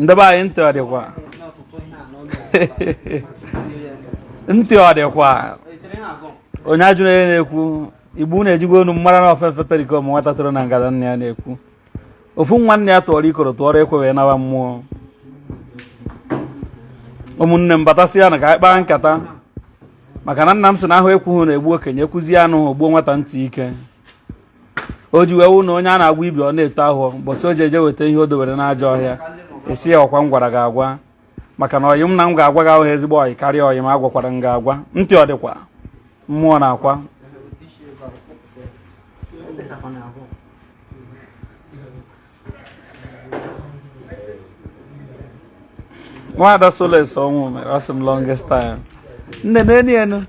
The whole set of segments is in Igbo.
Ndị be anyị, ntị ọ dịkwa? Ntị ọ dịkwa? Onye ajụrụ onye na-ekwu Igbo unu ejigbo unu mara na Ofemfe Pericoma nwata toro na ngada nna ya na-ekwu. Ofu nwa nna ya tụọrọ ikoro tụọrọ ekwe wee nawa mmụọ. Ụmụnne m, batasịa na ka anyị kpaa nkata, maka na nna m sị na ahụ ekwughị na-egbu okenye, ekwuzi anụ ogbuo nwata ntị ike. O ji wee wụ na onye a na-agwa ibi ọ na-eto ahụ mbọsị o ji eje weta ihe o dobere n'ajọ ọhịa, esi ya ọkwa m gwara gị agwa, maka na ọyị m na m ga-agwa gị ahụghị ezigbo ọyị karịa ọyị m agwakwara m gị agwa. Ntị ọ dịkwa? Mmụọ na-akwa. Nwada Soles ọnwụ mere ọ sị m longest time nne na enu.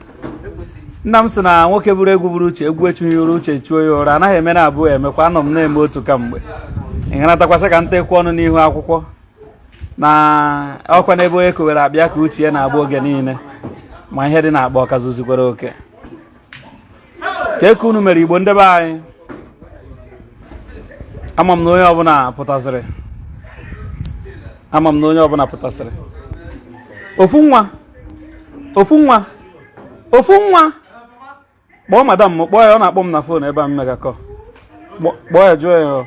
Nna m sị na nwoke buru egwu buru uche, egwu echughị ụra, uche chuo ya ụra. Anaghị eme na abụọ emekwa. Anọ m na-eme otu kamgbe ịhụnatakwasị ka nta ekwu ọnụ n'ihu akwụkwọ na ọkwa n'ebe onye kowere akpịa ka uche ya na-agba oge niile, ma ihe dị na-akpa ọka zuzikwara oke ka eke unu mere. Igbo ndị be anyị, ama m na onye ọbụla pụtasịrị, ama m na onye ọbụla pụtasịrị. Ofu nwa, ofu nwa, ofu nwa. Kpọọ madam m, kpọọ ya, ọ na-akpọ m na phone ebe a m megakọ. Kpọọ ya, jụọ ya.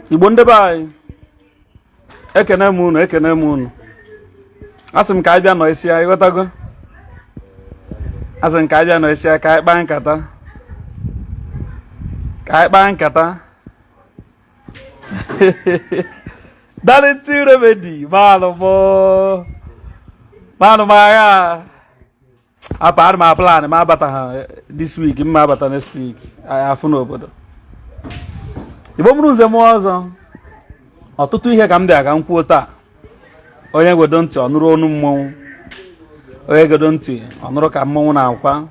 Igbo ndị be anyị, ekene m unu, ekene m unu. Asị m ka anyị bịa nọ isi ya, ịghọtago? Asị m ka anyị bịa nọ isi ya, ka anyị kpaa nkata, ka anyị kpaa nkata. Darlington Remedy maalụ m, maalụ m agha apa adị m plan m abata ha this week, m abata next week. Anyị afụ n'obodo Igbo mụrụ nze m ọzọ. Ọtụtụ ihe ka m bịa ka m kwuo taa. Onye godo ntị ọ nụrụ onu mmọnwụ, onye godo ntị ọ nụrụ ka mmọnwụ na-akwa.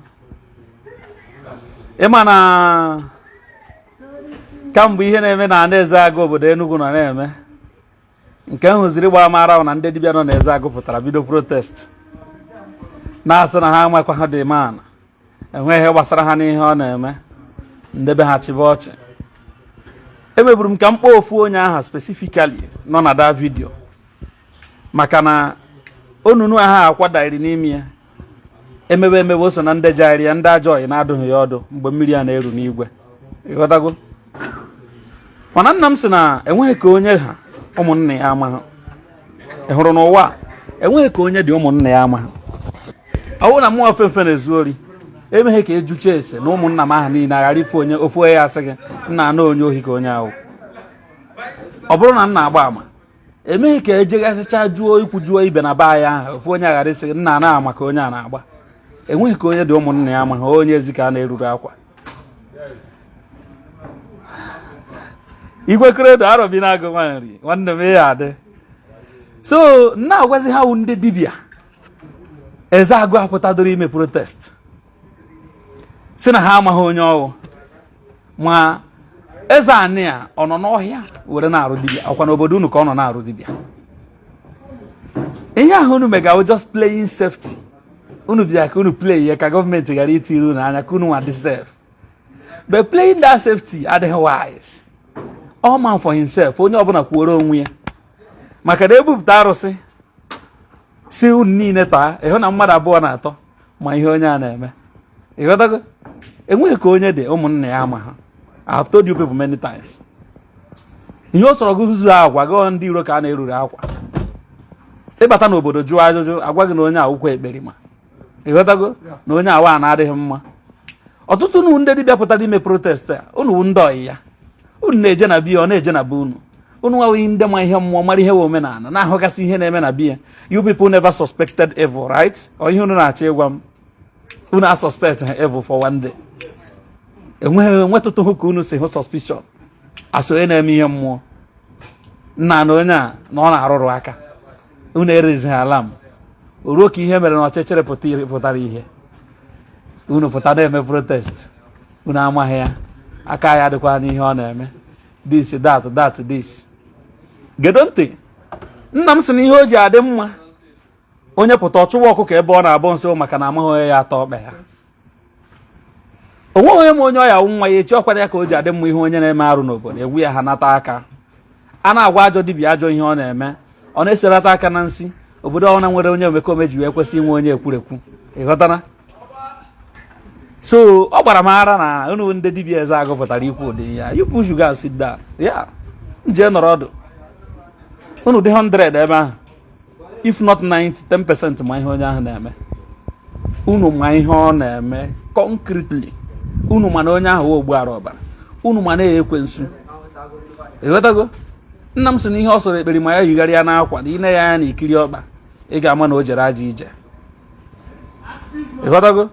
Ịma na kamgbe ihe na-eme na ana Ezeagụ obodo Enugu nọ na-eme nke m hụziri gbara m ara na ndị dibịa nọ na Ezeagụ pụtara bido protest, na-asị na ha amakwa ha dị man enweghị ihe gbasara ha n'ihe ọ na-eme. Ndebe ha chịba ọchị. Emeburu m ka m kpọọ ofu onye aha specifically nọ na that video, maka na onunu aha akwadari n'ime ya emebe emebe o so na ndị jairi ya, ndị ajọ ọyị na-adụghị ya ọdụ mgbe mmiri a na-eru n'igwe, ịghọtago? Mana nna m sị na enweghị ka onye ha ụmụnne ya ama ha. Ị hụrụ n'ụwa, enweghị ka onye dị ụmụnne ya ama ha. Ọ bụrụ na mụ Ofemfe na-ezu ori, emeghe ka ejucha ese na ụmụnna m ahụ niile aghara ife onye ofu onye ya asị gị nna anụ onye ohi ka onye ahụ. Ọ bụrụ na m na-agba ama, emeghị ka ejegasịcha jụọ ikwu jụọ ibe na be anyị ahụ, ofu onye aghara isi nna ana ama ka onye a na-agba. Enweghị ka onye dị ụmụnna ya ama ha. Onye ezi ka a na-eruru akwa. Igwe Kredo arọbi na-agụ nwa nri nwanne m ya adị so na-agwazi ha wụ ndị dibịa Ezeagụ apụtadoro ime protest si na ha amaghị onye ọwụ, ma eze anị a ọ nọ n'ọhịa were na-arụ dibịa, ọkwa n'obodo unu ka ọ nọ na-arụ dibịa. Ihe ahụ unu megawo just playing safety. Unu bịa ka unu play ya ka gọọmenti ghara itiri unu anya ka unu nwa dị safe, but playing that safety adịghị wise. All man for himself, onye ọbụla kwuoro onwe ya, maka na ebupụta arụsị si unu niile taa, ịhụ na mmadụ abụọ na atọ ma ihe onye a na-eme, ịghọtago? Enweghị ka onye dị ụmụnna ya ama ha. I have told you people many times, ihe o sọrọ gị zuzu agwa gị ndị iro ka a na-eruru akwa. Ịbata n'obodo jụọ ajụjụ, agwa gị na onye awụkwa ekperima, ịghọtago? Na onye awa na-adịghị mma. Ọtụtụ unu ndị dibịa pụtara ime protest a, unu wụ ndị ọyị ya, unu na-eje na biya, ọ na-eje na be unu. Unu nwaghị ndị ma ihe mmụọ, mara ihe wụ omenala, na-ahụgasị ihe na-eme na biya. You people never suspected evil, right? Ọ ihe unu na-achọ ịgwa m, unu a suspect ha evil for one day? Enweghị enwetụtụ hụ ka unu si hụ suspicion asị onye na-eme ihe mmụọ nna na onye a na ọ na-arụrụ aka. Unu erezighị ala m o ruo ka ihe mere na ọchịchịrị pụtara ihe, unu pụta na-eme protest. Unu amaghị ya, aka ya adịkwa n'ihe ọ na-eme, this, that, that, this. Gedo ntị, nna m sị na ihe o ji adị mma onye pụta ọchụwa ọkụkọ ebe ọ na-abụ nsị, maka na amaghị onye ya atọ ọkpa ya. Onweghị onye ma onye ọ ya-awụ nwa ya echi. Ọkwara ya ka o ji adị mma ihe onye na-eme arụ n'obodo egwu ya ha nata aka. A na-agwa ajọ dibịa ajọ ihe ọ na-eme, ọ na-eselata aka na nsị. Obodo ọbụla nwere onye omekome ji wee kwesị inwe onye ekwurekwu, ịghọtara? So ọ gbara m ara na unu ndị dibịa eze agụ pụtara ikwu ụdị ya. You push, you go sit down ya jee nọrọ ọdụ. Unu dị 100 ebe ahụ, if not 90, 10% ma ihe onye ahụ na-eme. Unu ma ihe ọ na-eme concretely. Unu ma na onye ahụ ogbu ara ọbara. Unu ma na ekwensu, ịghọtago? Nna m sị na ihe ọ sọrọ ekperi ma ya yigharịa n'akwa na ine ya anya na ikiri ọkpa, ị ga-ama na o jere ajọ ije, ịghọtago?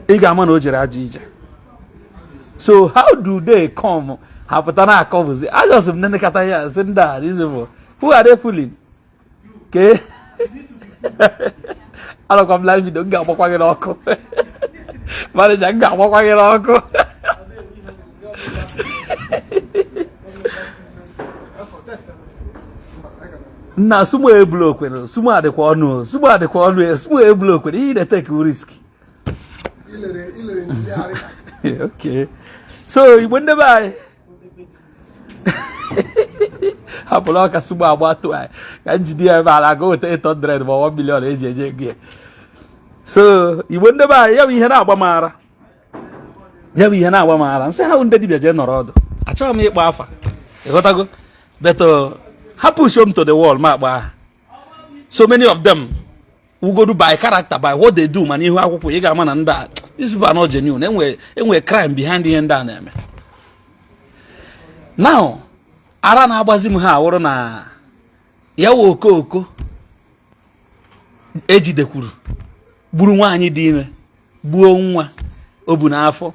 Ị ga-ama na o jere ajọ ije. So how do they come, ha pụta na akọbụzi ajọsị m nenekata ya sị ndị a, these people, who are they fooling? Ke anọkwa m live video, m ga-agbakwa gị n'ọkụ. Manager, m ga-agbakwa gị n'ọkụ. Nna sumo ebulu okwere, sumo adịkwa ọnụ, sumo adịkwa ọnụ, sumo ebulu okwere. Ihe na-etake risk. Okay, so Igbo ndị be anyị hapụrụ ọka sumo agba tụ anyị ka njide ya ebe ala aga weta 800 ma 1 million eji enye ego ya. So Igbo ndị be anyị, ya bụ ihe na-agba m ara, ya bụ ihe na-agba m ara. Nsị ha ndị dibịa jee nọrọ ọdụ. Achọghị m ịkpọ afa, ịghọtago? But ha push m to the wall ma akpa aha. So many of them wugodu by character, by what they do, mana ihu akwụkwọ ị ga-ama na ndị a, these people are not genuine. Enwe crime behind ihe ndị a na-eme now. Ara na-agbazi m ha awụrụ na ya wụ okooko ejidekwuru gburu nwaanyị dị ime, gbuo nwa o bu n'afọ,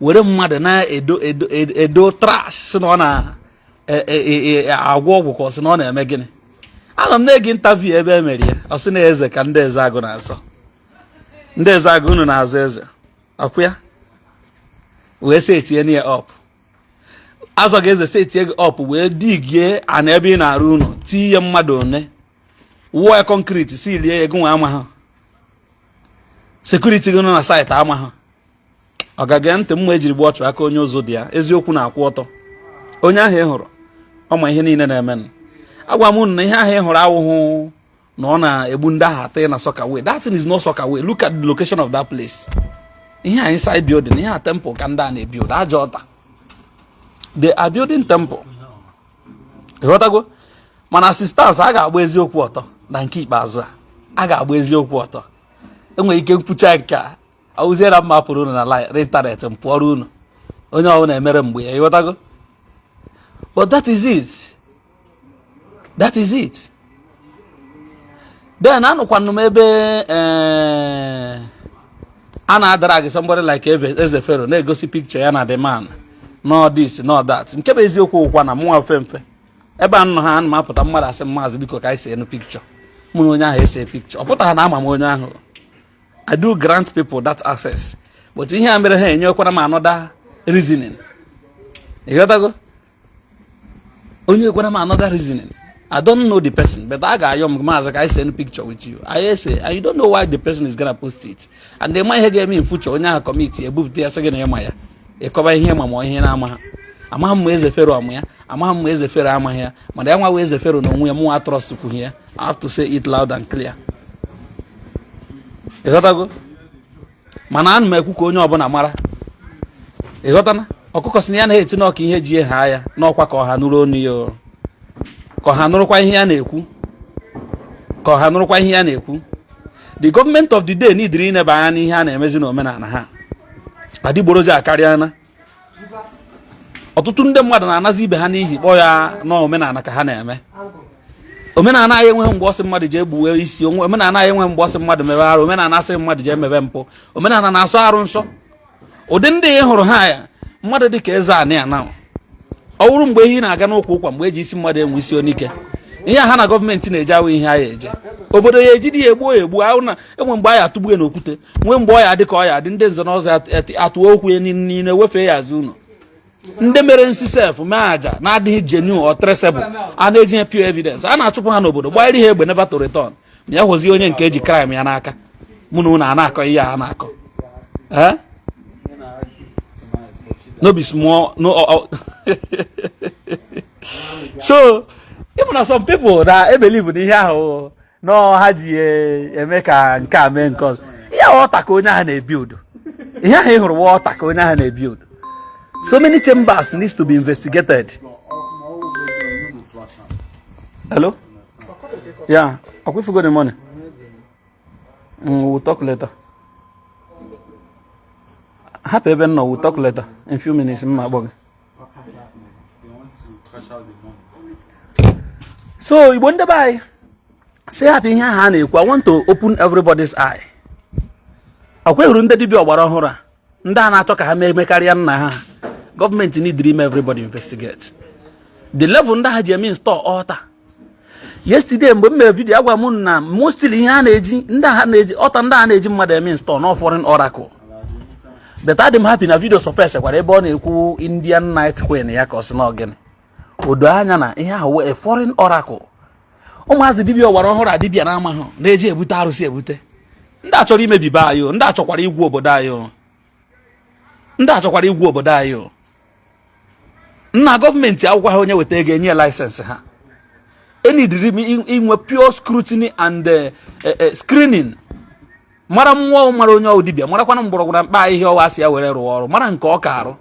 were mmadụ na-edo edo edo trash, si na ọ na-agwọ ọgwụ, ka ọ sị na ọ na-eme gịnị. Anọ m na-ege interview ebe e mere ya, ọ sị na eze ka ndị eze agụ na-azọ. Ndị eze agụ, unu na-azọ eze ọkwa ya wee setie ya up, azọ ga eze setie gị up, wee digie ana ebe ị na-arụ unu, tinye mmadụ one, wụọ ya concrete, si lie ya. Ego nwe ama ha, security gị nọ na site ama ha. Ọ ga-ege ntị mma ejiri gbuo ọchụ aka onye ụzụ dị ya. Eziokwu na-akwụ ọtọ. Onye ahụ ị hụrụ, ọ ma ihe niile na-emenụ. Agwa m unu na ihe ahụ ị hụrụ awụhụ na ọ na-egbu ndị ahụ atọ na soakaway. That thing is not soakaway. Look at the location of that place. Ihe a inside building, ihe a temple ka ndị a na-ebuild aja ọta. They are building temple, ịghọtago? Mana sisters, a ga-agba eziokwu ọtọ na nke ikpeazụ a. A ga-agba eziokwu ọtọ. Enwere ike nkwucha nke a awụzie na mma pụrụ unu na ịntanetị, m pụọrọ unu. Onye ọbụla emere mgbe ya, ịghọtago? But that is it, that is it. Then anụkwanụ m ebe a na-adara gị somebody like Eze Pharaoh, na-egosi picture ya na the man, no this, no that. Nke bụ eziokwu ụkwa na mụnwa mfe mfe ebe a nọ ha, ana m apụta, mmadụ asị m, "Maazị, biko, ka anyị see picture." Mụ na onye ahụ ese picture, ọ pụtara na ama m onye ahụ. I do grant people that access, but ihe a mere ha enyekwara m another reasoning, ịghọtago? Onye gwara m another reasoning. I don't know the person, but a ga-ayọ m, "Maazị, ka anyị send picture with you." I say, and you don't know why the person is gonna post it, and ịma ihe ga-eme in future. Onye ahụ commit, ebupụta ya, sị gị na ịma ya, ịkọba ihe ma ihe na-ama ha. Amaghị m ma Eze Fero amụ ya, amaghị m ma Eze Fero amaghị ya, mana ya nwa Eze Fero na onwe ya, mụnwa trust kwughị ya. I have to say it loud and clear, ịghọtago? Mana ana m ekwu ka onye ọbụla mara, ịghọtana? Ọkụkọ sị na ya na-eti n'ọka ihe ji ha ya n'ọkwa, ka ọha nụrụ onu ya, ka ọha nụrụkwa ihe ya na-ekwu, ka ọha nụrụkwa ihe ya na-ekwu. The government of the day nidiri ineba anya n'ihe a na-emezi n'omenala ha. Adịgboroja akarịana. Ọtụtụ ndị mmadụ na-anazi ibe ha n'ihi kpọọ ya n'omenala ka ha na-eme. Omenala anyị enweghị mgbe ọsị mmadụ jee gbuwe isi. Omenala anyị enweghị mgbe ọsị mmadụ mebe arụ. Omenala asị mmadụ jee mebe mpụ. Omenala na-asọ arụ nsọ. Ụdị ndị ị hụrụ ha ya, mmadụ dị ka eze anị ya na ọ wụrụ mgbe ehi na-aga n'ụkwụ ụkwa, mgbe eji isi mmadụ enwe isi onike, ihe a ha na gọọmenti na-eje awụ ihe anyị eje obodo ya ejide ya egbuo ya egbuo ahụ na enwe mgbe anyị atụgbu ya n'okwute, nwee mgbe ọ ya adị ka ọ ya adị. Ndị nze na ọzọ atụọ okwu ya niile, wefee ya azụ ụlọ. Ndị mere nsi sef mee aja na-adịghị genuine or traceable, a na-etinye pure evidence, a na-achụpụ ha n'obodo, gbanyere ha egbe, never to return. Ma ya hụzie onye nke eji crime ya n'aka, mụ na ụnụ a na-akọ ihe a na-akọ. Eh? No be small, no. So even na some people na e believe na ihe ahụ nọ ha ji eme ka nke a mee nke ọzọ. Ihe ahụ altar ka onye ahụ na-ebuild. Ihe ahụ ị hụrụ wụ altar ka onye ahụ na-ebuild. So many chambers needs to be investigated. Hello? Yeah, akwụfugo the money. We'll talk later. Hapụ ebe m nọ, we'll talk later. In few minutes, mma akpọ gị. They want to cash out the money. So Igbo ndị be anyị, si hapụ ihe ahụ a na-ekwu. I want to open everybody's eye. Ọkwa hụrụ ndị dibịa ọgbara ọhụrụ a, ndị a na-achọ ka ha mee mekarịa nna ha. Gọọmenti need ime everybody investigate the level ndị ha ji eme install altar. Yesterday mgbe m mere video, agwa m na mostly ihe a na-eji, ndị ha na-eji altar, ndị a na-eji mmadụ eme install no foreign oracle. But adị m happy na video surface kwara ebe ọ na-ekwu Indian night queen ya, ka ọ sị na ọ gịnị o doo anya na ihe ahụ wee a foreign oracle. Ụmụazị dibịa ọgbara ọhụrụ a, dibịa na-amaghị na-eji ebute arụsị ebute, ndị a chọrọ imebi be anyị o, ndị a chọkwara igwu obodo anyị o, ndị a chọkwara igwu obodo anyị o. Nna, gọọmenti akwụkwọ ha, onye weta ego enye ya license ha. Enidiri m inwe pure scrutiny and screening, mara mmụọ, mara onye ọwụ dibịa, marakwana mgbọrọgwụ na mkpa ahịhịa ọwa asị ya were rụọ ọrụ, mara nke ọ ka arụ.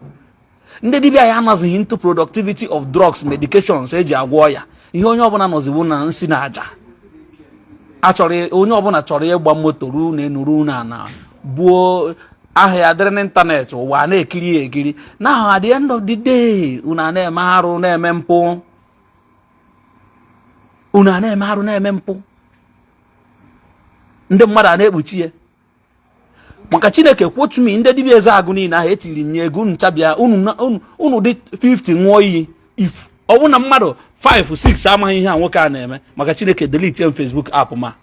Ndị dibịa ya anọzighị into productivity of drugs, medications eji agwọ ya. Ihe onye ọbụla nọziwu na nsi na aja achọrọ. Onye ọbụla chọrọ ịgba moto ruo na enu ruo na ana, buo aha ya dịrị n'ịntanetị, ụwa a na-ekiri ya ekiri. Now, at the end of the day, unu a na-eme arụ, na-eme mpụ, unu a na-eme arụ, na-eme mpụ, ndị mmadụ a na-ekpuchi ya. Maka Chineke, quote me, ndị dibịa eze agụ niile ahụ etiri nye ego unu chabịa unu dị 50 ṅụọ iyi. If ọ bụ na mmadụ 5 6 amaghị ihe a nwoke a na-eme, maka Chineke, delete m Facebook app. Ma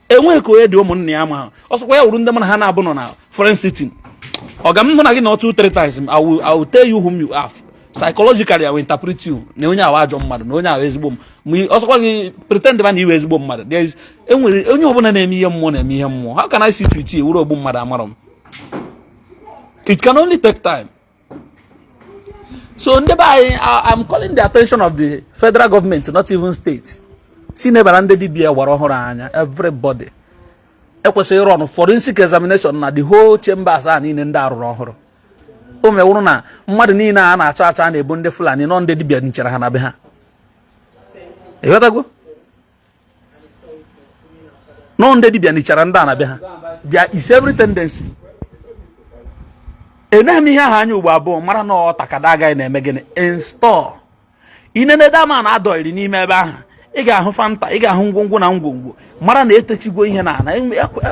enweghị ka onye dị ụmụnne ya ama. Ọsọkwa ya wuru ndị mana ha na-abụ nọ na foreign sitting ọga m mụ na gị na 2 3 times, I will tell you whom you are. Psychologically, I will interpret you na onye ahụ ajọ mmadụ na onye ahụ ezigbo m. Ma ọsọkwa gị pretend ba na iwe ezigbo mmadụ, there is enwere onye ọbụla na-eme ihe mmụọ, na-eme ihe mmụọ. How can I sit with you wuru ogbu mmadụ? Amarọ m. It can only take time. So ndị be anyị, I'm calling the attention of the federal government, not even state, si nebara ndị dibịa gbara ọhụrụ anya. Everybody ekwesịghị ịrụ ọnụ forensic examination na the whole chambers a niile ndị arụrụ ọhụrụ. O mewụrụ na mmadụ niile a na-achọ achọ, a na-ebu ndị Fulani nọ, ndị dibịa nchere ha na be ha. Ịghọtago? Nọ ndị dibịa nichara ndị a na be ha. There is every tendency. Eneghị m ihe ahụ anya ugbo abụọ, mara na ọ takada agaghị na-eme gịnị install. Inene dama na adọrị n'ime ebe ahụ, ị ga-ahụ Fanta, ị ga-ahụ ngwongwo na ngwongwo, mara na etechigwo ihe na ana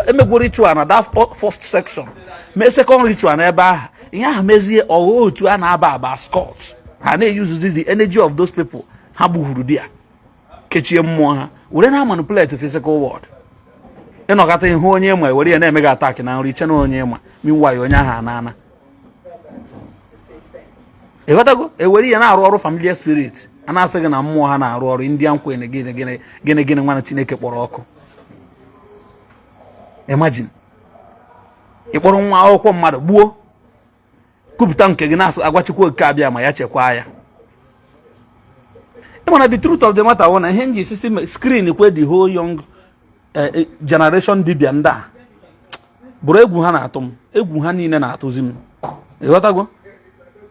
emegwo ritual na that first section, mee second ritual n'ebe ahụ. Ihe ahụ mezie ọghọ otu a na-aba aba scott ha na-eyuzuzi the energy of those people ha gbuhuru di ya, kechie mmụọ ha, were na manipulate physical world. Ịnọkọta ihu onye ịma, ewere ya na-eme gị attack na nri, iche na onye ịma. Meanwhile, onye ahụ anana. Ịghọtago? Ewere ya na-arụ ọrụ familiar spirit, a na-asị gị na mmụọ ha na-arụ ọrụ Indian queen, gịnị gịnị gịnị gịnị. Nwana Chineke kpọrọ ọkụ. Imagine, ịkpọrọ nwa akwụkwọ mmadụ gbuo, kwupụta nke gị, na-asụ agwa Chukwu Okike abịa ma ya chekwaa ya. Ịmana the truth of the matter wụ na ihe nji sisi screen kwe the whole young generation dibịa ndị a bụrụ egwu ha na-atụ m, egwu ha niile na-atụzi m. Ịghọtago?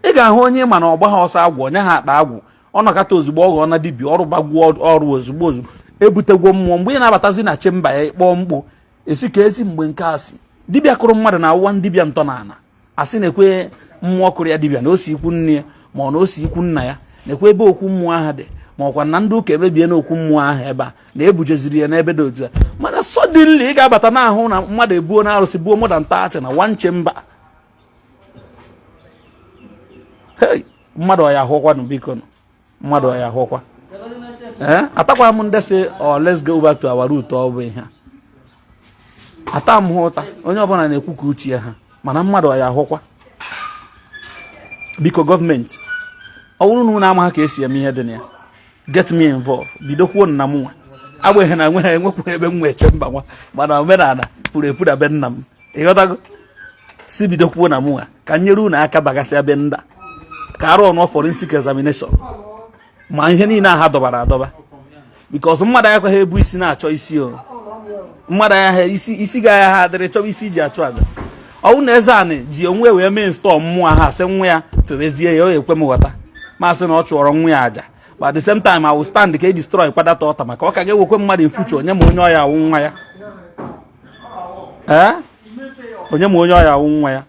Ị ga-ahụ onye ma na ọgba ha ọsọ agwụ, onye ha akpa agwụ, ọ nọkọta ozugbo ọ ghọọ na dibịa, ọrụ gbagwuo ọrụ ozugbo ozugbo, ebutegwo mmụọ. Mgbe ị na-abatazi na chamber ya, kpọọ mkpu esi ka esi. Mgbe nke a si dibịa kụrụ mmadụ na awụwa dibịa ntọala, asị na-ekwe mmụọ kụrụ ya dibịa na o si ikwu nne ya, ma ọ na o si ikwu nna ya, na-ekwe ebe okwu mmụọ ahụ dị, ma ọkwa na ndị ụka emebie na okwu mmụọ ahụ ebe a na-ebujeziri ya n'ebe dị otu a. Mana suddenly ị ga-abata n'ahụ na mmadụ ebuo na arụsị, buo more than 30 na one chamber. Hey, mmadụ ọya ahụkwa nụ, biko nụ, mmadụ ọya ahụkwa. Ee, atakwa m ndị sị, oh, let's go back to our root. Ọ bụ ihe a ata m ha ụta. Onye ọbụla na-ekwu ka uche ha, mana mmadụ ọya ahụkwa. Biko, gọọmenti, ọ bụrụ na unu amaghị ka esi eme ihe dị na ya, get me involved. Bidokwuo nna m nwa agbanyeghị na nwe enwekwu ebe m nwee chamber nwa, mana omenala pụrụ epu na be nna m. Ịghọtago? Si bidokwuo na mụnwa ka nyere unu aka bagasịa be nda ka arụ ọnụ forensic examination ma ihe niile ha dọbara adọba, because mmadụ agakwaghị ebu isi na-achọ isi o mmadụ anya isi isi ga ya ha adịrị chọba isi iji achụ aja. Ọwụ na eze anị ji onwe wee mee install mmụọ ha, sị nwa ya febezie ya, o ekwe m ghọta masị na ọ chụọrọ nwa ya aja. But at the same time, I will stand ka e destroy kwadata ọta, maka ọ ka ga-ewekwe mmadụ in future. Onye ma onye ọya awụ nwa ya? Ee, onye ma onye ọya awụ nwa ya?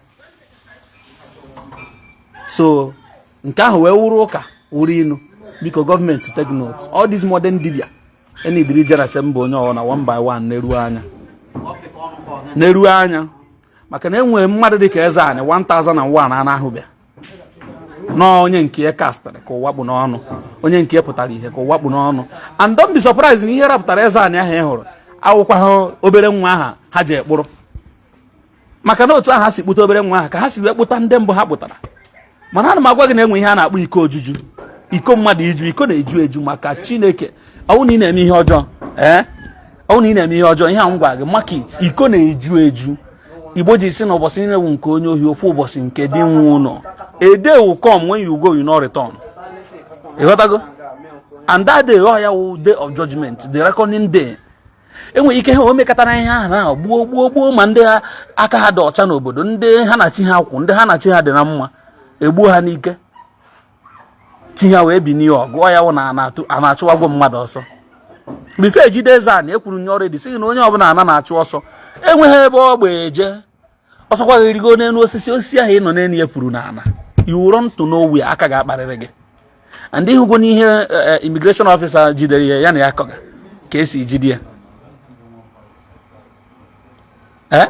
So nke ahụ wee wụrụ ụka wụrụ inu. Biko, gọọmenti, take note. All these modern dibia enidiri jerache mba onye ọwụ na one by one na-eru anya na-eru anya, maka na enwere mmadụ dị ka eze anyị 1001 a na-ahụbịa nọọ onye nke ya kastịrị ka ụwa kpụ n'ọnụ, onye nke ya pụtara ihe ka ụwa kpụ n'ọnụ. And don't be surprised na ihe rapụtara eze anyị ahụ ị hụrụ awụkwa ha obere nwa aha ha ji ekpụrụ, maka na otu ahụ ha si kpụta obere nwa ahụ ka ha si wee kpụta ndị mbụ ha kpụtara. Mana ana m agwa gị na enwe ihe a na-akpọ iko ojuju, iko mmadụ iju, iko na-eju eju. Maka Chineke, ọwụ na ị na-eme ihe ọjọọ, ee, ọwụ na ị na-eme ihe ọjọọ, ihe a m gwa gị, market iko na-eju eju. Igbo ji si na ụbọchị niile bụ nke onye ohi, ofu ụbọchị nke dị nwe ụlọ. A day will come when you go, you no return. Ịghọtago? And that day, ọ ya wụ day of judgment, the reckoning day. Enwere ike ha o mekọtara ihe ahụ na gbuo gbuo gbuo, ma ndị ha aka ha dị ọcha n'obodo, ndị ha na chi ha kwụ, ndị ha na chi ha dị na mma, egbuo ha n'ike, chi ha wee binie ọgụ. Ọ ya wụ na a na-achụwagwo mmadụ ọsọ bife ejide eze a na ekwuru nye ọrụ dị sị na onye ọbụla ana na-achụ ọsọ enweghị ebe ọ gba eje. Ọsọkwa gị rigo n'elu osisi, osisi ahụ ị nọ n'elu ya pụrụ n'ala, you run to nowhere. Aka ga-akparịrị gị. And ịhụgo n'ihe immigration officer jidere ya, ya na ya kọga ka esi jide ya, ee,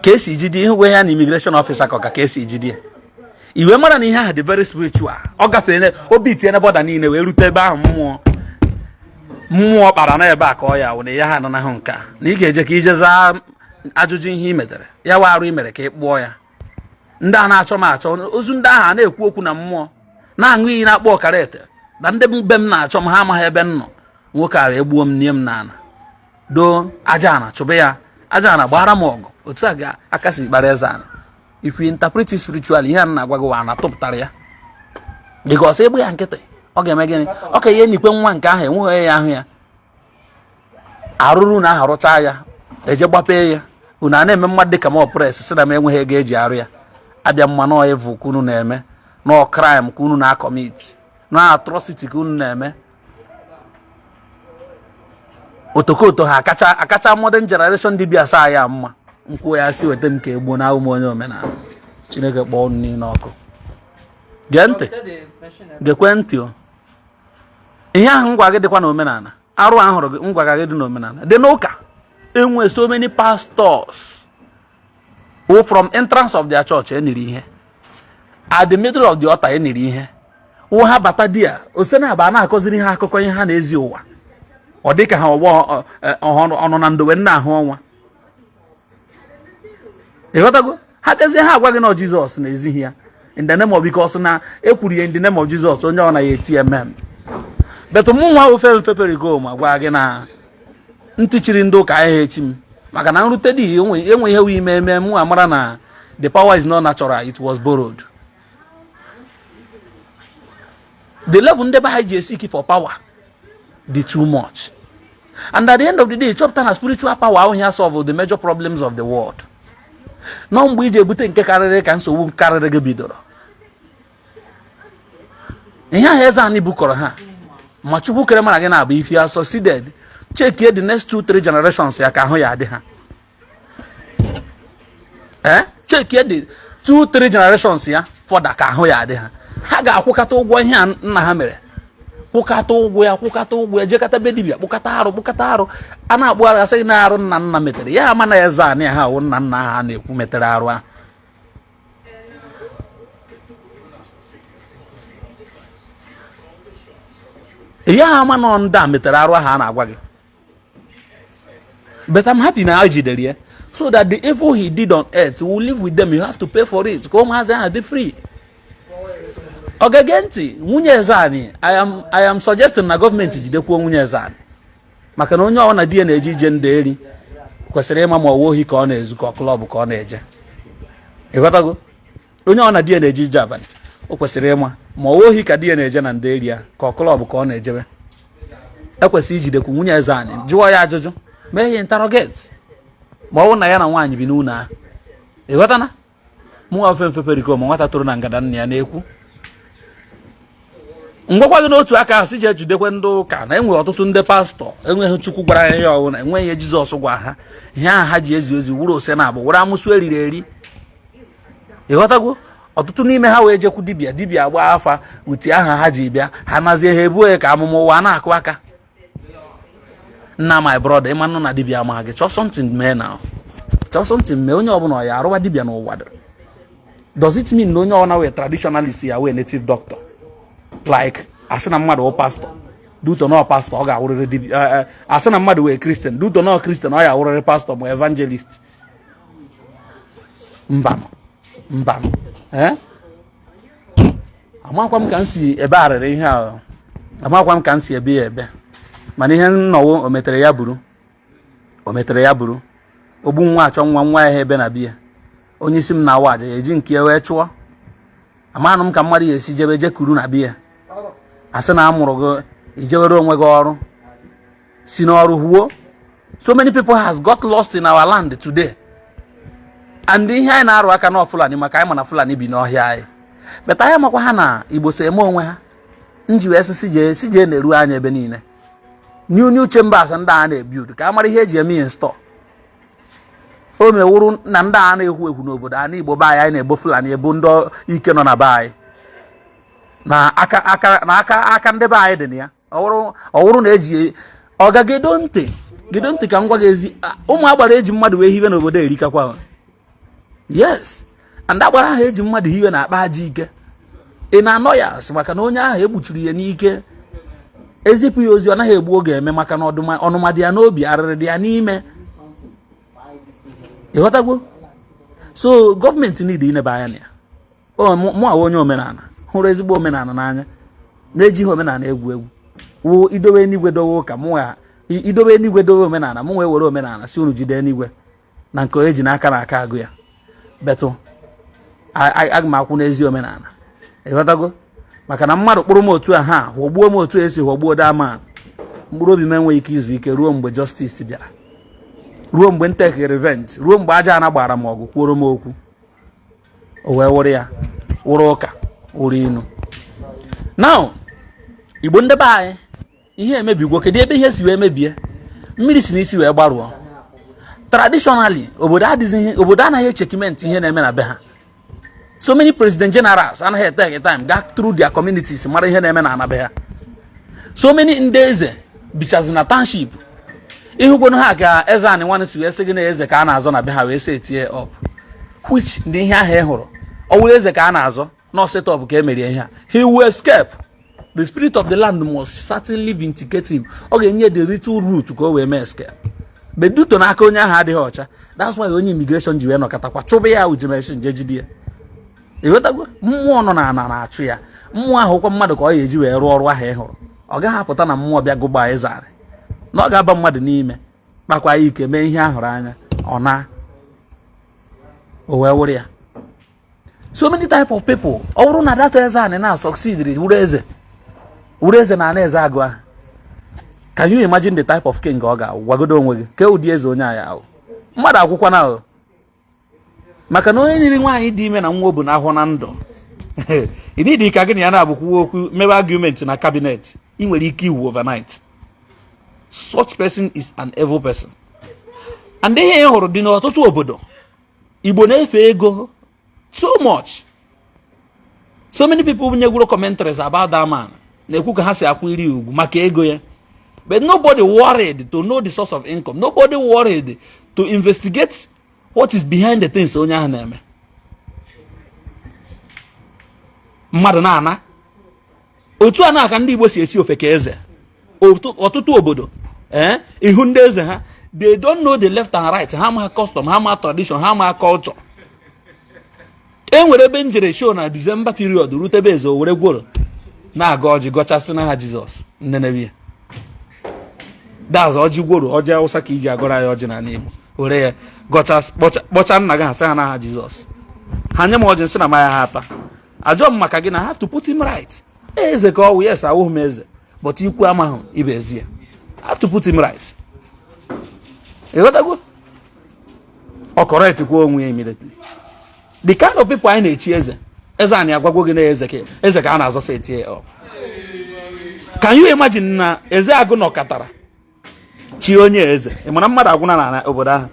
ka esi jide. Ịhụgo ya na immigration officer kọga ka esi jide ya, iwe mara na ihe ahụ dị very spiritual. Ọ gafere obi tinye na border niile wee rute ebe ahụ. Mmụọ mmụọ kpara na ebe a ka ọ ya wụ na ya ha ananahụ nke a na ị ga-eje ka ije zaa ajụjụ ihe ị metere ya wa arụ ị mere ka ị kpụọ ya. Ndị a na-achọ m achọ ozu, ndị ahụ a na-ekwu okwu na mmụọ na-aṅụ iyi na-akpọ ọkara ete na ndị be m na-achọ m, ha amaghị ebe m nọ. Nwoke a wee gbuo m nie m n'ala, doo aja ana chụba ya, aja ana gbara m ọgụ. Otu a ga aka si kpara eze ana. If you interpret it spiritually, ihe a na-agwa gị wa na tụpụtara ya, because egbe ya nkịtị, ọ ga-eme gịnị? Ọ ka ihe nikwe nwa nke ahụ enweghị ya ahụ ya arụrụ na aha rụchaa ya, eje gbapee ya. Unu a na-eme mmadụ dịka m oppress, sị na m enweghị ego eji arụ ya. Abịa mma nọọ evil ka unu na-eme, nọọ crime ka unu na-acommit, na atrocity ka unu na-eme. Otokoto ha akacha akacha modern generation dibịa saa ya mma nkwuo ya si weta m ka egbuo na ahụ m onye omenala. Chineke kpọọ unu niile ọkụ. Gee ntị, gekwe ntị o. Ihe ahụ ngwa gị dịkwa n'omenala, arụ ahụrụ gị ngwa gị dị n'omenala, dị n'ụka. Enwe so many pastors who from entrance of their church eniri ihe, at the middle of the altar eniri ihe wụ ha bata di ya ose na aba na-akọziri ha akụkọ ihe ha na-ezi ụwa. Ọ dị ka ha ọgbọ ọnụ na ndowe nna ahụ ọnwa. Ịghọtago? Ha bịazie, ha agwa gị na Jizọs na-ezighi ya in the name of, because na ekwuru ya in the name of Jesus, onye ọ na ya eti mm but mụ nwa ofe mfe pericoma gwa gị na ntị chiri ndị ụka ahịa echi m, maka na nrute dị enwe ihe wee ime eme mụ amara na the power is not natural, it was borrowed. The level ndị be ha ji seek for power dị too much, and at the end of the day, chọpụta na spiritual power ahụ ya solve the major problems of the world. Nọ mgbe iji ebute nke karịrị ka nsogbu karịrị gị bidoro. Ihe ahụ eze anyị bukọrọ ha ma Chukwu kere mara gị na-abụ, if you are succeeded, check the next two three generations ya ka ahụ ya adị ha. Ee, check the two three generations ya fọda ka ahụ ya adị ha. Ha ga-akwụkata ụgwọ ihe a nna ha mere, kwụkata ụgwọ ya, kwụkata ụgwọ ya, jekata be dibịa, kpụkata arụ, kpụkata arụ a na-akpụ arụ, asị na arụ nna nna metere ya. Ama na eze anị ha awụ nna nna ha na-ekwu metere arụ ahụ. Ya ama nọ ndị a metere arụ ahụ a na-agwa gị. But I'm happy na jidere ya, so that the evil he did on earth will live with them. You have to pay for it ka ụmụazị ahụ dị free. Ọ ga-ege ntị nwunye eze anyị. I am suggesting na gọọmenti jidekwuo nwunye eze anyị, maka na onye ọbụla di ya na-eje ije ndị eri Kwesịrị ịma ma ọwa ohi ka ọ na-ezu, ka ọ club ka ọ na-eje. Ịghọtago? Onye ọ na di ya na-eje ije abalị, o kwesịrị ịma ma ọwa ohi ka di ya na-eje na ndị area, ka ọ club ka ọ na-ejebe. Ekwesịrị ijidekwu nwunye eze anyị, jụọ ya ajụjụ, mee ya interrogate, ma ọ bụrụ na ya na nwaanyị bi n'ụlọ ahụ. Ịghọtana? Mụnwa ofe mfe periko ma nwata toro na ngada nna ya na-ekwu ngwakwa gị n'otu aka ahụ, si jee jidekwe ndị ụka na enwere ọtụtụ ndị pastọ enweghị Chukwu gwara ya ihe ọwụna, enweghị ihe Jizọs gwa ha. Ihe ahụ ha ji ezi ozi wuru ose na agbụ were amụsụ eriri eri. Ịghọtagwo? Ọtụtụ n'ime ha wee jekwu dibịa, dibịa agba afa uti aha ha ji bịa, ha nazie ha ebuo ya ka amụma ụwa na-akụ aka. Nna, my brother, ịma nụ na dibịa ama gị. Chọọ something mee na chọọ something mee. Onye ọbụla ọ ya arụwa dibịa n'ụwa dị, does it mean na onye ọbụla wee traditionalist ya wee native doctor? Like asị na mmadụ wụ pastọ, due to na pastọ ọ ga-awụrịrị dibịa. Asị na mmadụ wee Christian, due to na Christian ọ ya awụrịrị pastọ ma evangelist. Mbanụ, mbanụ. Ee, amakwa m ka m si ebe arịrị ihe a, amakwa m ka m si ebe ya ebe, mana ihe nnọwo o metere ya buru, o metere ya buru. Ogbu nwa achọ nwa nwa ya ebe na biya. Onye isi m na-awa aja ya eji nke ya wee chụọ. Amanụ m ka mmadụ ya esi jebe jekuru na biya, asị na amụrụ gị ijewere onwe gị ọrụ, si n'ọrụ huo. So many people has got lost in our land today, and ihe anyị na-arụ aka na Fulani, maka anyị ma na Fulani bi n'ọhịa anyị, but anyị amakwa ha na Igbo so eme onwe ha. Nji wee sị si jee na-eru anya ebe niile, new new chambers ndị a na-ebuild, ka a mara ihe eji eme ihe install. O mewuru na ndị a na-ekwu ekwu n'obodo a n'Igbo be anyị, anyị na-ebo Fulani, ebo ndị ike nọ na be anyị, na aka aka na aka aka ndị be anyị dị na ya. Ọwụrụ na eji ọga gedo ntị, gedo ntị ka m gwa gị ezi. Ụmụ agbara eji mmadụ wee hiwe n'obodo erikakwa. Yes, and agbara ahụ eji mmadụ hiwe na-akpa aja ike. Ị na-anọ ya asị maka na onye ahụ egbuchiri ya n'ike, ezipụ ya ozi, ọ naghị egbu oge eme, maka na ọnụma dị ya n'obi, arịrị dị ya n'ime. Ịghọtagwo? So gọọmenti niile inebe anya na ya. Mụ awa onye omenala hụrụ ezigbo omenala n'anya, na-ejighị omenala egwu egwu, wụ idowe enigwe dowe ụka. Mụ idowe enigwe dowe omenala, mụ wee were omenala si unu jide enigwe na nke onye ji n'aka na aka agụ ya betụ. Aga m akwụ n'ezi omenala. Ịghọtago? Maka na mmadụ kpụrụ m otu a, ha ghọgbuo m otu esi ghọgbuo dama, mkpụrụ obi m enweghị ike izu ike ruo mgbe justice bịara, ruo mgbe m take revenge, ruo mgbe aja ana gbara m ọgụ kwuoro m okwu. O wee wụrụ ya wụrụ ụka wụrụ inu. Now, Igbo ndị be anyị, ihe emebigwo. Kedu ebe ihe si wee mebie? Mmiri si n'isi wee gbarụọ. Traditionally, obodo adịghị, obodo anaghị echeckmate ihe na-eme na be ha. So many president generals anaghị etake time gaa through their communities mara ihe na-eme na ana be ha. So many ndị eze bichazi na township. Ịhụgwonu ha ka eze anị nwanne si wee sị gị na eze ka a na-azọ na be ha, wee setie up, which ndị ihe ahụ ị hụrụ, ọ wụrụ eze ka a na-azọ, no set up ka e merie ihe a, he will escape. The spirit of the land must certainly vindicate him. Ọ ga-enye the little route ka o wee mee escape, but due to n'aka onye ahụ adịghị ọcha, that's why onye immigration ji wee nọkọtakwa chụba ya with machine jee jide ya. Ịghọtagwo? Mmụọ nọ na ana na-achụ ya. Mmụọ ahụ kwa mmadụ ka ọ ga-eji wee rụọ ọrụ ahụ ị hụrụ. Ọ gaghị apụta na mmụọ bịa gụgba eze arị na ọ ga-aba mmadụ n'ime, kpakwa ya ike, mee ihe ahụrụ anya, ọ na o wee wụrụ ya. So many type of people, ọ bụrụ na data eze anị na succeed, wụrụ eze, wụrụ eze na ana eze agụ ahụ, can you imagine the type of king ọ ga-awụ? Gwagodo onwe gị ke ụdị eze onye anyị ahụ. Mmadụ akwụkwa na ahụ maka na onye nyiri nwaanyị dị ime na nwa o bu n'ahụ na ndụ ịdị ka gị na ya na-abụkwuwa okwu, mebe argument na cabinet, ị nwere ike iwu overnight. Such person is an evil person. And ihe ị hụrụ dị n'ọtụtụ obodo Igbo na-efe ego too much. So many people nyegwuro commentaries about that man, na-ekwu ka ha si akwụ iri ugwu maka ego ya, but nobody worried to know the source of income. Nobody worried to investigate what is behind the things onye ahụ na-eme. Mmadụ na-ana otu a na-aka ndị Igbo si echi ofe ka eze. Ọtụtụ obodo, ee, ihu ndị eze ha, they don't know the left and right. Ha ma custom, ha ma tradition, ha ma culture. E nwere ebe njere show na December period, rutebe eze o were gworo na-aga ọjị gọchasị n'aha Jizọs. Nnenebi ya, that's ọjị gworo, ọjị Awụsa ka iji agọrọ anyị ọjị n'ala Igbo. Were ya gọcha kpọcha nna gị ha, sị ha n'aha Jizọs. Ha nye m ọjị, nsị na maya ha ata. Ajụọ m maka gị na have to put him right. Eze ka ọ wụ. Yes, awụghị m eze, but ikwu amaghị ibe ezi ya. I have to put him right. Ịghọtago? Ọ correct kwuo onwe ya immediately. The kind of people anyị na-echi eze, eze anyị agwagwo gị na eze ka eze ka a na-azọsa etie up. Can you imagine na eze agụ nọkọtara chi onye eze? Ị mara mmadụ agwụna na obodo ahụ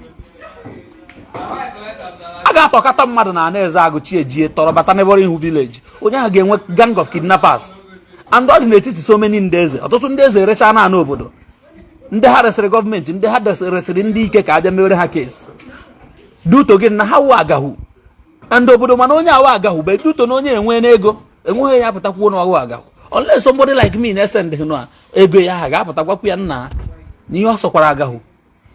a ga-atọkọta mmadụ na ana eze agụ chi ejie tọrọ bata n'ebe ihu village. Onye ahụ ga-enwe gang of kidnappers, and ọ dị n'etiti so many ndị eze. Ọtụtụ ndị eze erecha na ana obodo, ndị ha resịrị gọọmenti, ndị ha resịrị ndị ike ka abịa mewere ha case duto gị na ha wụ agahụ ndị obodo. Mana onye awa agahụ bụ duto na onye enwe n'ego enweghị ya apụtakwuo na ọwụ agahụ, unless somebody like me na-ese ndị na ego ya ha ga-apụta gwakwu ya nna na ihe ọ sọkwara agahụ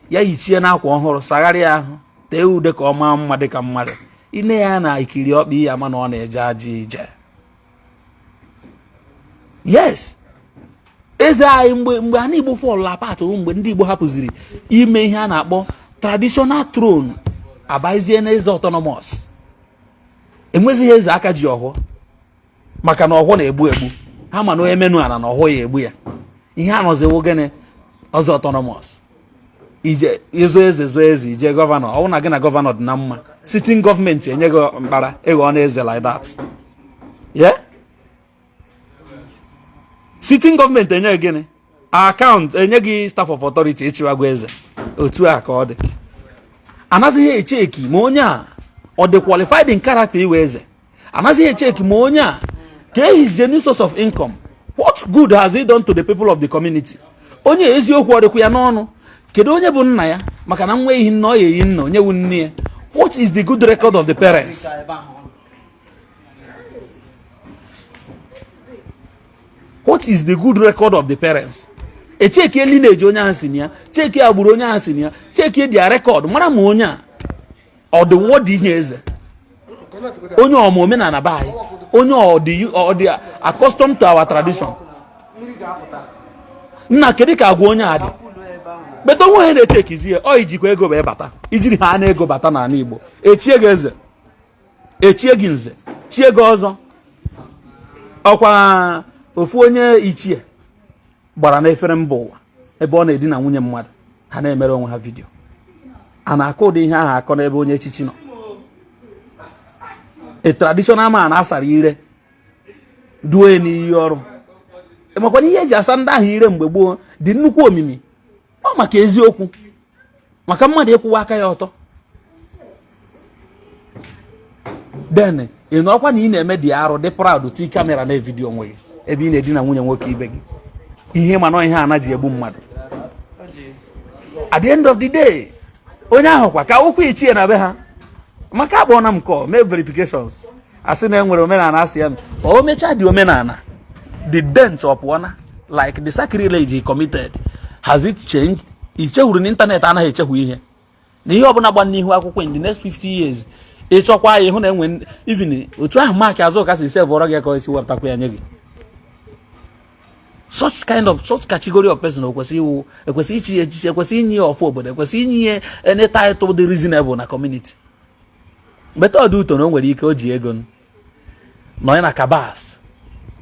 ya yichie n'akwa ọhụrụ, sagharịa ahụ, tee ude ka ọ maa mma dịka mmadụ. Ine ya na ikiri ọkpa ya ama na ọ na-eje aja ije. Yes, eze anyị, mgbe ana Igbo fall apart, mgbe ndị Igbo hapụziri ime ihe a na-akpọ traditional throne, abazie na eze autonomous, enwezighị eze aka ji ọhụọ, maka na ọhụọ na-egbu egbu ha, ma na onye menu ala na ọhụọ ya egbu ya. Ihe a nọziwo gịnị ọzọ? Autonomous. Ije ịzụ eze, zụọ eze, ije governor, ọ bụrụ na gị na governor dị na mma, sitting gọọmenti enye gị mkpara ịghọ na eze like that. Yeah, sitting gọọmenti enye gị gịnị? Account, enye gị staff of authority, ịchịwagwa eze. Otu a ka ọ dị. Anaghịghị echeki ma onye a ọ dị qualified in character iwe eze. Anaghịghị echeki ma onye a ka his genuine source of income, what good has he done to the people of the community. Onye eziokwu ọ dịkwa ya n'ọnụ? Kedu onye bụ nna ya? Maka na nwa ehi nna ọ ya eyi nna. Onye wu nne ya? What is the good record of the parents? What is the good record of the parents? Echekie lineage onye ahụ si na ya, chekie agbụrụ onye ahụ si na ya, chekie their record, mara ma onye a ọ dị wọdị inye eze, onye ọma omenala be anyị, onye ọ dị accustomed to our tradition. Nna, kedu ka agwa onye a dị? Beta onwe onye na-echekizi ya. Ọ ijikwa ego wee bata, ijiri ha na ego bata n'ala Igbo, echie gị eze, echie gị nze, chie gị ọzọ. Ọkwa ofu onye ichie gbara n'efere mba ụwa ebe ọ na-edina nwunye mmadụ, ha na-emere onwe ha video. A na-akọ ụdị ihe ahụ akọ n'ebe onye echichi nọ? A traditional man asara ire duo ya n'iyi ọrụ. Makwana ihe eji asa ndị ahụ ire mgbe gboo dị nnukwu omimi. Ọ maka eziokwu, maka mmadụ ịkwụwa aka ya ọtọ. Then ị nọrọkwa na ị na-eme dị arụ, dị proud, ti camera na video onwe gị ebe ị na-edina nwunye nwoke ibe gị. Ihe mana ihe ana ji egbu mmadụ. At the end of the day, onye ahụ kwa ka ụkwụ ichie na be ha, maka akpọọ na m kọ mee verifications, asị na enwere omenala asị ya o mechaa dị omenala, the dent ọ pụọna? Like the sacrilege he committed, has it changed? Ichehuru na ịntanetị anaghị echehụ ihe na ihe ọbụla gba n'ihu akwụkwọ. In the next 50 years, ịchọkwa ya, ịhụ na enwe even otu ahụ Mark Azụka si sevụọrọ gị ka o si wepụtakwa ya nye gị. Such kind of, such category of person, ekwesị iwu, ekwesị ichi ya echichi, ekwesị inye ya ọfụ obodo, ekwesị inye ya any title dị reasonable na community. Beta ọ dị ụtọ na o nwere ike o ji ego nọ na kabas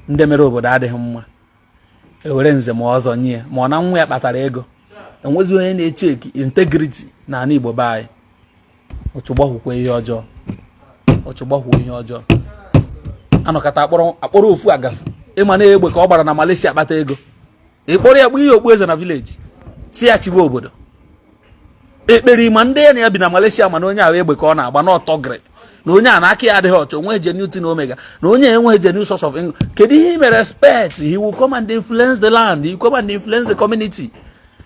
ndị mere obodo adịghị mma, ewere nze ma ọzọ nye ya, ma ọ na nwa ya kpatara ego. Enwezi onye na-echeki integrity na ala Igbo be anyị. Ọchụgbakwukwe ihe ọjọọ, ọchụgbakwuo ihe ọjọọ. Anọkọta akpọrọ ofu agafu ịma na egbe ka ọ gbara na Malaysia kpata ego, ịkpọrọ ya kpụ ihe okpu eze na village, si ya chibe obodo. Ekpere ma ndị ya na ya bi na Malaysia, mana onye ahụ egbe ka ọ na-agba na ọtọgịrị na onye a na aka ya adịghị ọcha, onwe genuine na omega na onye enweghị genuine source of income. Kedu ihe i mere respect? He will come and influence the land, he will come and influence the community.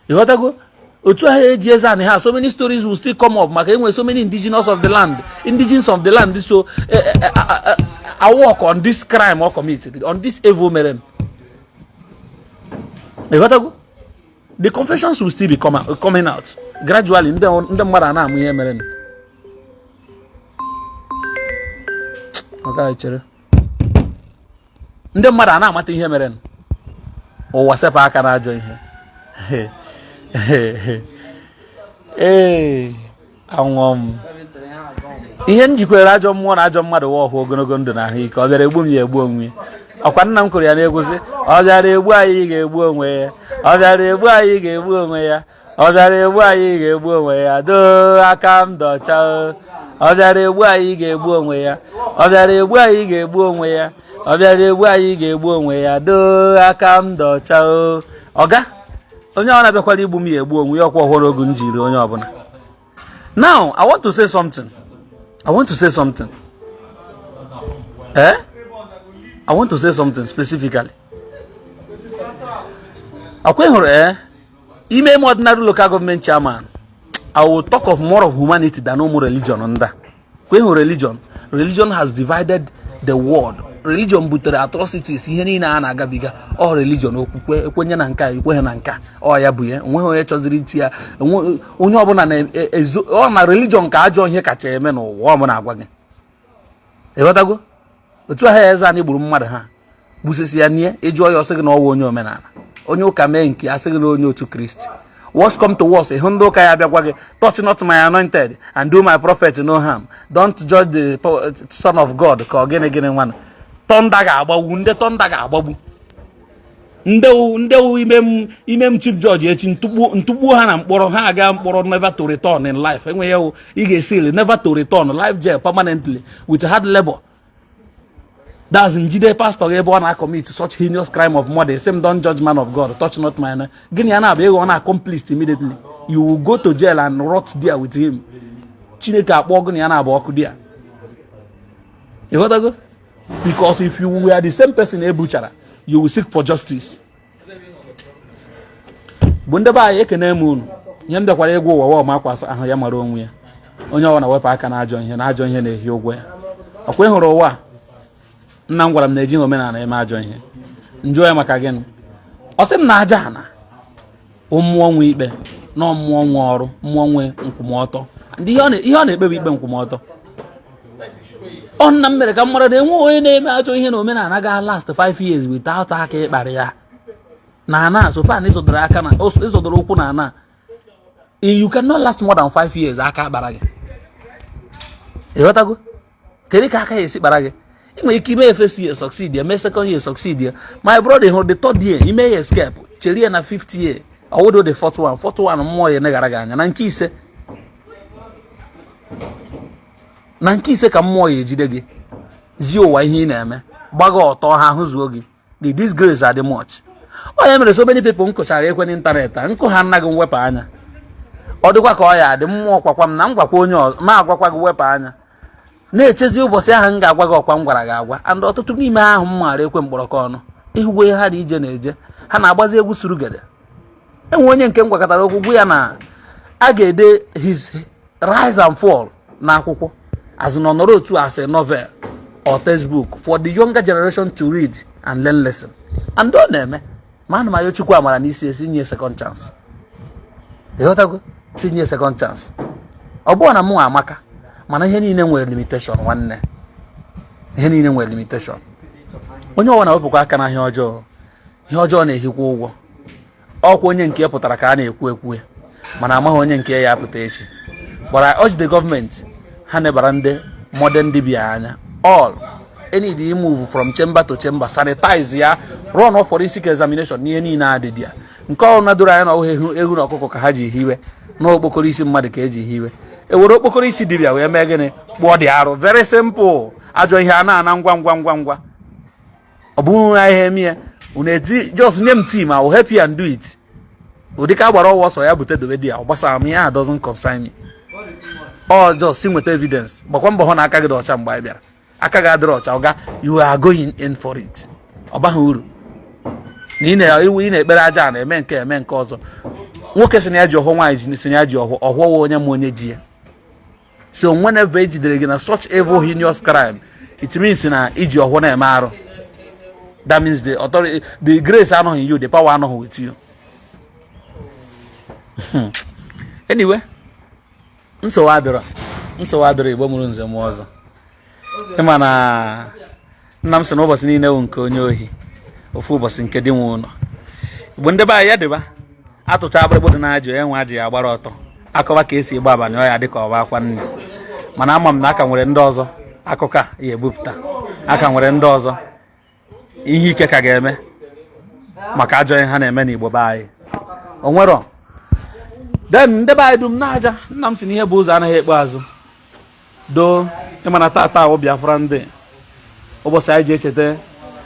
Ịghọtago otu ahụ eji eze anị ha? So many stories will still come up, maka enwe so many indigenous of the land, indigenes of the land. So I work on this crime or committed on this evil mere. Ịghọtago? The confessions will still be coming out gradually. Ndị mmadụ a na-amụ ihe mere. Ọ gaghị chere ndị mmadụ a na-amata ihe mere. Ụwa sepụ aka n'ajọ ihe. Ee. Anwụọ m. Ihe m jikwere ajọ mmụọ na ajọ mmadụ wa ọhụ ogologo ndụ na ahụike. Ọ bịara egbu m, ya egbu onwe ya. Ọkwa nna m kwuru ya n'egwu sị, ọ bịara egbu anyị, ga-egbu onwe ya. Ọ bịara egbu anyị, ga-egbu onwe ya. Ọ bịara egbu anyị, ga-egbu onwe ya. Doo aka m dọcha o. Ọ bịara egbu anyị, ga-egbu onwe ya. Ọ bịara egbu anyị, ga-egbu onwe ya. Ọ bịara egbu anyị, ga-egbu onwe ya. Doo aka m dọcha o. Ọga onye ọ na-abịakwara igbu m, ya egbu onwe ya. Ọkwa ọhụrụ ogu m jiri onye ọbụla. Now I want to say something. I want to say something. Eh? I want to say something specifically. Akwa hụrụ ime m ordinary local government chairman, I will talk of more of humanity than ụmụ religion nda. Kwe hụrụ religion. Religion has divided the world. Religion butere atrocities, ihe niile a na-agabiga. Ọ religion, okwukwe, ekwenye na nke a, ekweghị na nke a. Ọ ya bụ ya. Onweghị onye chọziri iti ya. Onye ọbụla na-ezo ọ na religion ka ajọ ihe kacha eme n'ụwa ọ bụla agwa gị. Ịghọtago? Otu ahụ eze anyị gburu mmadụ, ha gbusisi ya nie, ịjụọ ya, ọsị gị na ọwụ onye omenala, onye ụka mee nke asị gị na onye otu Kristi. Worst come to worst, ịhụ ndị ụka ya bịagwa gị, "Touch not my anointed and do my prophet no harm. Don't judge the son of God." Ka ọ gịnị gịnị nwanụ? Thunder ga-agbagbu ndị, thunder ga-agbagbu ndị ime m chief judge echi, ntụgbuo ha na mkpọrọ, ha aga mkpọrọ never to return in life. Enweghị ewu ị ga-esi never to return, life jail permanently with hard labor. That's njide pastor gị ebe ọ na-commit such heinous crime of murder. Same, "Don't judge man of God, touch not my." Gịnị ya na-abụ ịghọ na accomplice? Immediately you will go to jail and rot there with him. Chineke akpọ gịnị ya na-abụ ọkụ there. Ịghọtago? Because if you were the same person ebuchara, you will seek for justice. Bụ ndị be anyị, ekene m unu. Ihe m bịakwara ịgwa ụwa wa ọma akwa ahụ ya mara onwe ya. Onye ọbụla wepụ aka na ajọ ihe, na ajọ ihe na-ehi ụgwọ ya. Ọkwa ị hụrụ ụwa a, nna m gwara m na ejighị omenala eme ajọ ihe. Njụọ ya maka gịnị, ọ sị m na aja ana mmụọ nwe ikpe, na mmụọ nwe ọrụ, mmụọ nwe nkwụmọtọ. Ndị ihe ọ na-ekpe bụ ikpe nkwụmọtọ. Ọ nna m mere ka m mara na enwe onye na-eme ajọ ihe na omenala ga last 5 years without aka ịkparị ya na ana. So far na ịzọdoro aka na ịzọdoro ụkwụ na ana, you cannot last more than 5 years aka akpara gị. Ịghọtago? Kedu ka aka ya esi kpara gị? Ị nwere ike ime first year succeed ya, mee second year succeed ya. My brother, hụrụ the third year ime ya escape, chere ya na fifth year, ọwụdo the fourth one, fourth one mmụọ ya neghara gị anya. Na nke ise, na nke ise ka mmụọ ya ejide gị, zie ụwa ihe ị na-eme, gbaga ọtọ, ha hụzuo gị. The disgrace adị much. Ọ ya mere so many people m kụchara ekwe n'ịntanetị a nkụ ha anaghị mwepụ anya. Ọ dịkwa ka ọ ya adị mmụọ kwakwa m na m gwakwa onye ọzọ ma agwakwa gị, wepụ anya, na-echezi ụbọchị ahụ m ga-agwa gị. Ọkwa m gwara gị agwa. And ọtụtụ n'ime ha ahụ m maara ekwe mkpọrọkọ ọnụ ịhụgwo ihe ha dị ije na-eje, ha na-agbazi egwu surugede. Enwe onye nke m gwakọtara okwu, gwu ya na a ga-ede his rise and fall n'akwụkwọ as na ọnọrọ otu as a novel or textbook for the younger generation to read and learn lesson. And ọ na-eme ma ana m ayọ Chukwu amara n'isi esi nye second chance. Ịghọtago? Si nye second chance. Ọ bụrụ na mụ amaka, mana ihe niile nwere limitation. Nwanne, ihe niile nwere limitation. Onye ọbụla wepụkwa aka na ihe ọjọọ. Ihe ọjọọ na-ehikwa ụgwọ. Ọkwa onye nke pụtara ka a na-ekwu ekwu ya, mana amaghị onye nke ya apụta echi. But I urge the government, ha nebara ndị modern dibia anya. All any need move from chamber to chamber, sanitize ya, run forensic examination n'ihe niile adịdị ya. Nke ọ na doro anya na ọhụ ehu ehu na ọkụkọ ka ha ji hiwe, na okpokoro isi mmadụ ka eji hiwe. Ewere okpokoro isi dibia wee mee gịnị? Kpụọ dị arụ. Very simple. Ajọ ihe a na-ana ngwa ngwa ngwa ngwa. Ọ bụrụ na ihe eme ya, unu eti, just nye m team, I will help you and do it. Ụdị ka agbara ọwụ ọsọ ya bute dobe di ya, ọ gbasara m. Ihe a doesn't concern me. Ọ just si nweta evidence, gbakwa mbọ hụ na aka gị dị ọcha. Mgbe anyị bịara, aka gị adịrị ọcha, ọga, you are going in for it. Ọ baghị uru na ị na-ekpere aja na-eme nke eme nke ọzọ. Nwoke sị na ya ji ọhụụ, nwaanyị sị na ya ji ọhụụ, ọhụọ onye ma onye ji ya. So whenever ejidere gị na such evil heinous crime, it means na iji ọhụụ na-eme arụ. That means the authority, the grace anọghị in you, the power anọghị with you. Anyway, nsogbu adịrọ, nsogbu adịrọ. Igbo mụrụ nze mụọ ọzọ, ịma na nna m sị na ụbọchị niile wụ nke onye ohi, ofu ụbọchị nke dị nwe ụlọ. Igbo ndị be anyị, ya dịba atụcha agbịrịgbọ dị n'ajụ enwe ajị ya agbara ọtọ. Akọwa ka esi egbu abalị ọ ya dị ka ọba akwa nne, mana ama m na aka nwere ndị ọzọ akụkọ a ya ebupụta, aka nwere ndị ọzọ ihe ike ka ga-eme maka ajọ ihe ha na-eme n'Igbo be anyị. O nwero then ndị be anyị dum na-aja. Nna m si na ihe bụ ụzọ anaghị ekpe azụ doo. Ịmana tata awụ Biafra, ndị ụbọchị anyị ji echeta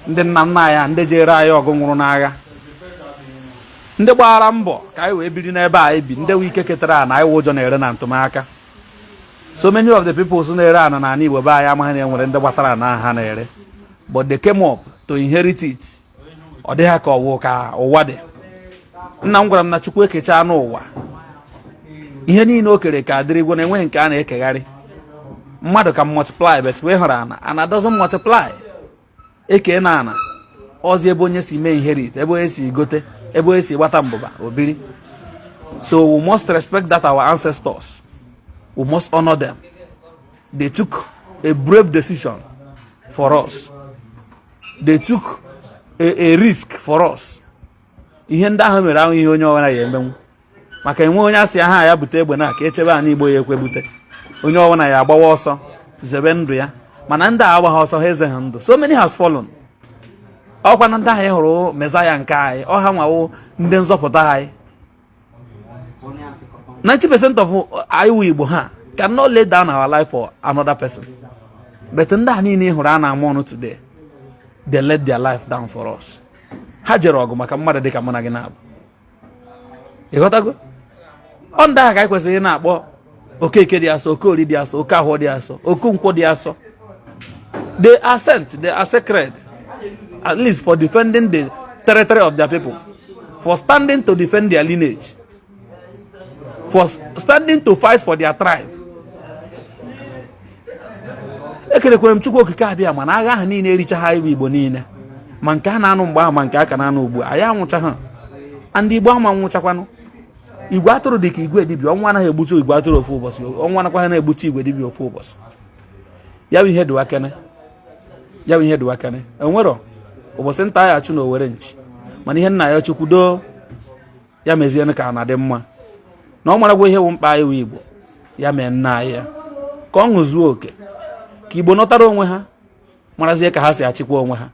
ndị nna nna anyị, ndị jere anyị ọgụ, nwụrụ n'agha, ndị gbara mbọ ka anyị wee biri n'ebe anyị bi, ndị nwe ike ketara ana anyị ụjọ na-ere na ntụmaka. So many of the people na-ere ana n'ala Igbo be anyị amaghị na enwere ndị gbatara ana ha na-ere, but they came up to inherit it. Ọ dịghị ka ọwụ ka ụwa dị. Nna m gwara m na Chukwu ekecha n'ụwa ihe niile o kere ka adịrịgwo na enweghị nke a na-ekegharị. Mmadụ ka multiply, but wee hụrụ ana, ana doesn't multiply. Eke na ana ọzi ebe onye si mee inherit, ebe onye si gote, ebe onye si gbata mbụba obiri. So we must respect that our ancestors, we must honor them. They took a brave decision for us, they took a risk for us. Ihe ndị ahụ mere ahụ ihe onye ọbụla ya emenwu, maka enwe onye asị aha ya bute egbe na ka echebe ana Igbo, ya ekwe bute, onye ọbụla ya agbawa ọsọ zebe ndụ ya. Mana ndị a agbaghị ọsọ, ha ezeghị ndụ. So many has fallen. Ọkwa na ndị ahụ ị hụrụ mezaya nke anyị, ọha nwawo ndị nzọpụta anyị. 90% of anyị wụ Igbo ha cannot lay down our life for another person, but ndị a niile ị hụrụ a na-ama ọnụ today, they let their life down for us. Ha jere ọgụ maka mmadụ dịka mụ na gị na-abụ. Ịghọtago? Ọ ndị ahụ ka anyị kwesịrị ị na-akpọ Okeke dị asọ, Okori dị asọ, Oke ahụ dị asọ, Okonkwo dị asọ. They are sent, they are sacred, at least for defending the territory of their people, for standing to defend their lineage, for standing to fight for their tribe. Ekelekwere m Chukwu Okike abịa, mana agha ahụ niile ericha ha iwu Igbo niile, ma nke a na-anụ mgbe ahụ, ma nke a ka na-anụ ugbu a. Anyị anwụcha ha, ndị Igbo ama nwụchakwanụ. Igwe atụrụ dị ka igwe dibịa. Ọnwa anaghị egbutu igwe atụrụ ofu ụbọchị, ọnwa anakwa ha na-egbutu igwe dibịa ofu ụbọchị. Ya bụ ihe dịwa kene, ya bụ ihe dịwa kene. Enwerọ ụbọchị nta ya achụ na owere nchi, mana ihe nna ya Chukwu doo ya mezienụ ka na dị mma na ọ maragwo ihe wụ mkpa anyị wụ Igbo. Ya mee nna anyị ya ka ọ ṅụzuo oke, ka Igbo nọtara onwe ha, marazie ka ha si achịkwa onwe ha.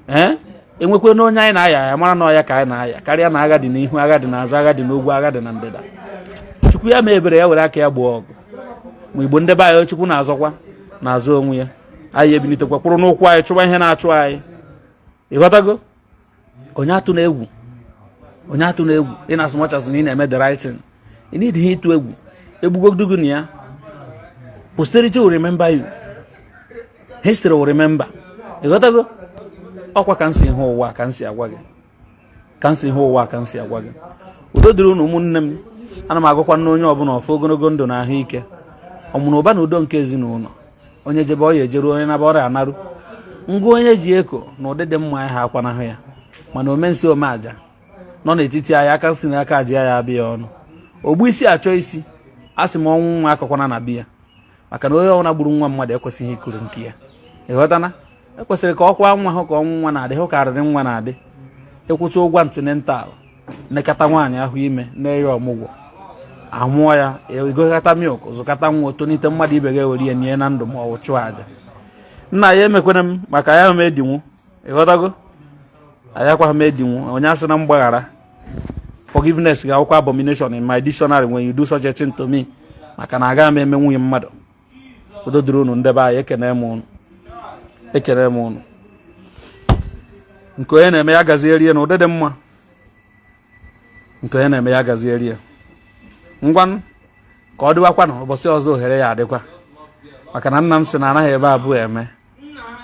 Ee, enwekwe na onye anyị na-aya, ya mara na ọya ka anyị na-aya karịa na agha dị n'ihu, agha dị n'azụ, agha dị n'ugwu, agha dị na ndịda. Chukwu ya mee ebere, ya were aka ya gboo ọgụ ma Igbo ndị be anyị. Chukwu na-azọkwa na-azụ onwe ya. Anyị ebilitekwa kwụrụ n'ụkwụ anyị, chụwa ihe na-achụ anyị. Ịghọtago? Onye atụ na egwu, onye atụ na egwu. Ị na as much as na ị na-eme the right thing, ị need ihe ịtụ egwu egbugodu na ya. Posterity will remember you, history will remember. Ịghọtago? Ọkwa ka m si hụ ụwa ka m si agwa gị, ka m si hụ ụwa ka m si agwa gị. Udo dịrị unu, ụmụnne m. Ana m agụkwa nne onye ọbụla ọfọ ogologo ndụ na ahụike, ọmụrụ ụba na udo nke ezinụlọ. Onye jebe ọya ejeru, onye naba ọrịa anarụ. Ngwa, onye ji eko na ụdị dị mma ya ha akwanahụ ya, mana omensi omeaja nọ n'etiti anyị, aka nsị na aka aji ya abịa ya ọnụ ogbu isi achọ isi. A sị m ọnwụ nwa akọkwana na biya, maka na onye ọbụla gburu nwa mmadụ ekwesịghị ikuru nke ya. Ịghọtana? Ekwesịrị ka ọkwa nwa hụ ka ọnwụ nwa na-adị, hụ ka arịrị nwa na-adị. Ịkwụcha ụgwọ antenatal, nekata nwaanyị ahụ ime na-eye ọmụgwọ, amụọ ya, egokata milk, zụkata nwa, otonite, mmadụ ibe ga-ewere ya nye na ndụ ma ọ bụ chụọ aja. Nna ya emekwere m maka ya m edinwu. Ịghọtago? Ayakwa m edinwu. Onye asị na mgbaghara, forgiveness ga-akwụkwọ abomination in my dictionary when you do such a thing to me, maka na agaghị m eme nwunye mmadụ. Udo dịrị unu, ndebe anyị. Ekene m unu, ekene m unu. Nke onye na-eme ya gazie na ụdị dị mma. Nke onye na-eme ya gazie rie. Ngwanụ, ka ọ dịwakwanụ ụbọchị ọzọ, ohere ya adịkwa, maka na nna m sị na anaghị ebe abụọ eme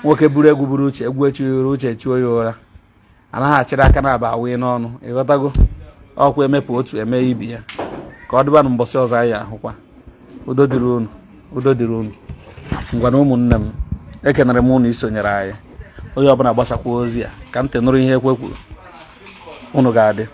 nwoke buru egwu buru uche egwu echughị ụra, uche chuo ya ụra. Anaghị achịrị aka na aba awụghị n'ọnụ. Ịghọtago? Ọkwa emepụ otu eme ibi ya. Ka ọ dịbanụ mbọsị ọzọ anyị ahụkwa. Udo dịrị unu, udo dịrị unu. Ngwa na ụmụnne m, ekenere m unu isonyere anyị. Onye ọbụla gbasakwa ozi a ka ntị nụrụ ihe ekwe kwuru. Unu ga-adị.